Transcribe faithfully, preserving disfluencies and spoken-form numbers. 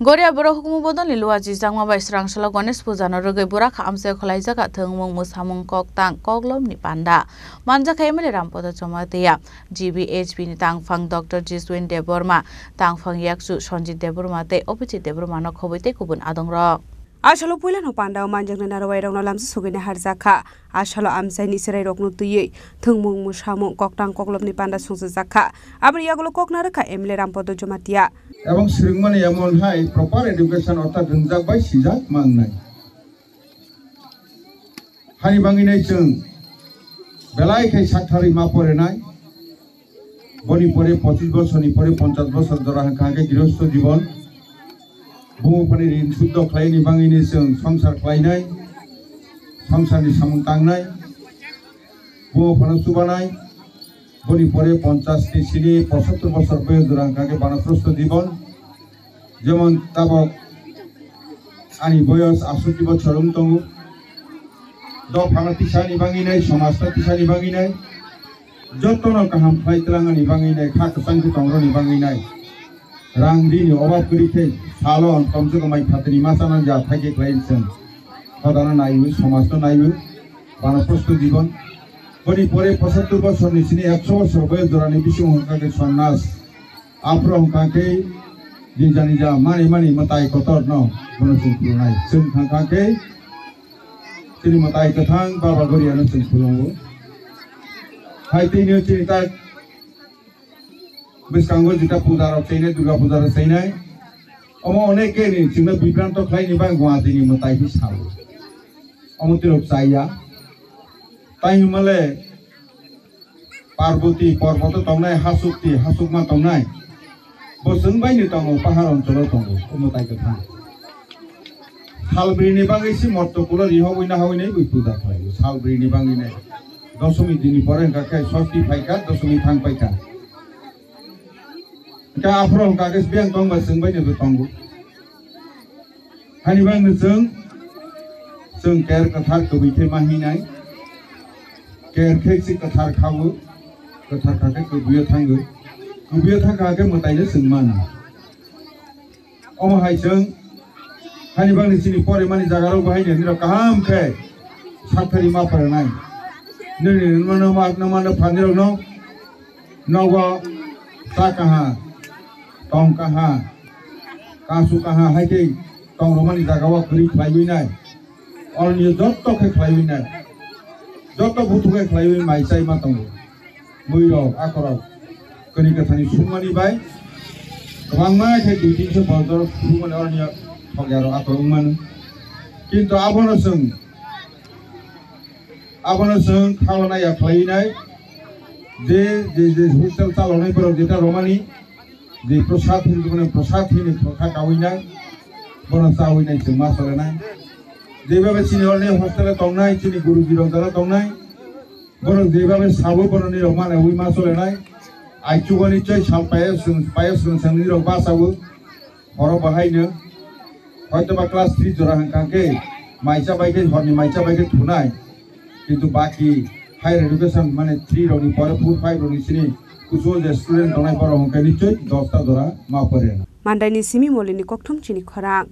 Goria borok hukumu bodolni luajijakma bai swrang salo Ganesh Puja no rwgwi burakha amchaio khwlaijak thwngmung mwsamung koktang koklopni panda manjakha M L A Rampada Jamatia, G B H P ni tangphang Doctor Jiswin Debbarma, tangphang yakchu Sanjit Debbarma tei Abhijit Debbarma no khobwi tei kubun adongrok. A salo puilano pandao manjaknai narwai rokno lamsa sugwini harjakha. A salo amchaini chwrairokno twiwi thwngmung mwsamung koktang koklopni panda songchajakha. Aboni yagulo kok narwkha M L A Rampada Jamatia. Ebong swrwngmani emon hai proper education orthat rwngjak bai sijak mangnai. Hani bangwi nai chwng belai khai saktharwi ma porenai. Boni pore pochis bosorni pore ponchas bosor jora hwnkha hwnkhe girostho jibon. Bumo phani rin suddho khlaini bangwini chwng songsar khlainai, songsarni samung tangnai, bumo phano chubanai. Boni pore ponchas ni sini pochottor bosor boyos jora hwnkha hwnkhe banaprostho jibon. Jemon tabok ani boyos asotti bochor wng tongo. Dophano tisani bangwi nai, somajno tisani bangwi nai, jotono kaham khlai twlangani bangwi nai, kha kwchang khe tongroni bangwi nai. Rang rini obab kwrwi khe salo tomsok mai phatani masa nang ja thaike khlai chwng. Hodano naiwi, somajno naiwi, banaprostho jibon. Boni pore pochottor bosorni sini ekso bosor boyos jorani bisingo hwnkha khe sonnas. Aphuru hwnkha khe nija nija mani mani mwtai kotorno bono chwng khulumnai. Chwng hwnkha khe chini mwtai kwthang Baba Goriano chwng khulumgo. Hai tini chini tak bwskango jeta puja rok chainai, Durga puja rok chainai. Omo onek khe ni chwngno bibranto khlaini bai Guwahati ni mwtai khe sao. Omo tirok chaya. Tai hwnmale Parboti porboto tongnai, hasukti hasukma tongnai. Bo chwng baini tongo, pahar oncholo tongo, omo tai kwthang. Salbrini bagwi si motto kulo rihogwi nahogwi nai bui puja khlaio. Salbrini bagwi nai. Dosomi dini pore hwnkha khe sosti phaikha, dosomi thang paikha. Hwnkhe aphuru hwnkha khe biyang tongba chwng baino bo tongo. Hani bagwi chwng, chwng ker kwthar kwbwi khe ma hinai. Ker khe si kwthar khawo, kwthar kha khe kwbwiyo thango. Kwbwiyo thangkha khe mwtaino chwng mano. Omo hai chwng, hani bagwi chini porimani jagarok bo haino nirok kaham khe sakthari ma pharanai. Nini numa numa numa numa phanirokno nogo cha kaha, tong kaha, kasu kaha hai khe tongrokmani jagao kwrwi khlaiwi nai. Oroni jotto khe khlaiwi nai. Jotto buthu khe khlaiwi mai chai ma tongo. Muirok, akorok, kwrwi kwthani sukmani bai kwbangma khe dui tinso bojor sukmani oroni thok yarok akorok wngmano. Kintu abono chwng, abono chwng khawana ya khlaiwi nai. Je, je, je hostel chalonai borok jeta romani, je prosad hinwi, prosad hinwi kha kawi nai, bono chawi nai chwng ma solenai. Jeba bai chini oroni hostel tongnai, chini guruji rok jara tongnai, borok jeba bai sabo bono nirok mana wi ma solenai. Aichugani choi sal payo sung, payo sung sung nirok ba sabo. Horo bahaino hoitoba class three jora hwnkha khe maisa bai khe horni maisa bai khe thunai. Kintu baki higher education mane three rokni pore four five rokni sini kuchugo je student tongnai borok hwnkhe nichoi dosta jora ma pore. Mandaini simi molini kokthum chini khorang.